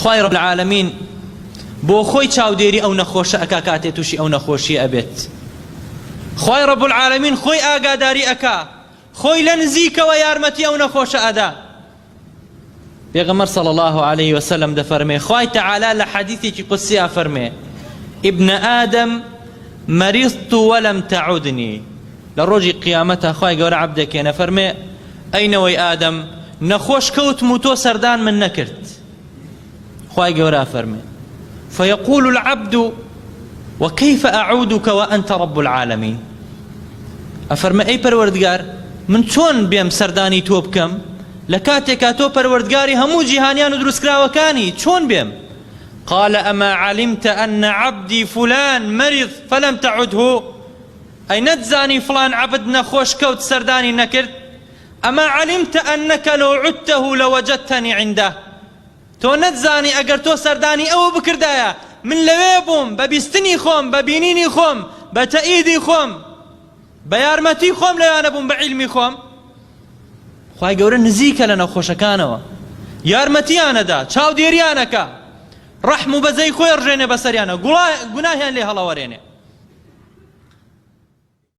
خوای رب العالمین بۆ خۆی چاودێری ئەو نەخۆشە ئەکا کاتێ تووشی ئەو نەخۆشیە ئەبێت خوای رب العالمین خۆی ئاگاداری ئەکا خۆی لە نزیکەوە یارمەتی ئەو نەخۆشە ئەدا پێغەمبەر صلی الله علیه وسلم دەفەرمێ خوای تعالی لە حەدیثێکی قودسیا فەرمێ ابن آدم مرضت ولم تعدنی لە ڕۆژی قیامەتا خوای گەورە عەبدێک نەفەرمێ ئەی نەوەی ئادەم نەخۆش کەوتم و تۆ سەردان من نەکرد خوای گەورە ئەفەرمێ فیقول العبد وكيف أعودك وأنت رب العالمين ئەفەرمێ ئەی پەروەردگار من چۆن بێم سەردانی تۆ بکەم لە کاتێکا تۆ پەروەردگاری هەموو جیهانیان و دروستکراوەکانی چۆن بێم قال أما علمت أن عبدي فلان مرض فلم تعده ئەی نەتزانی فڵان عەبد نەخۆش کەوت سەردانی نەکرد أما علمت أنك لو عدته لوجدتنی عنده تۆ نەتزانی ئەگەر تۆ سەردانی ئەو بکردایە من لەوێ بووم بە بیستنی خۆم بە بینینی خۆم بە تەئیدی خۆم بە یارمەتی خۆم لەویانە بووم بە عیلمی خۆم خوای گەورە نزیکە لە نەخۆشەکانەوە یارمەتیانەدا چاودێریانەکە ڕەحم و بەزەی خۆی ڕژێنێ بەسەریانە گوناهیان لێ هەڵەوەرێنێ.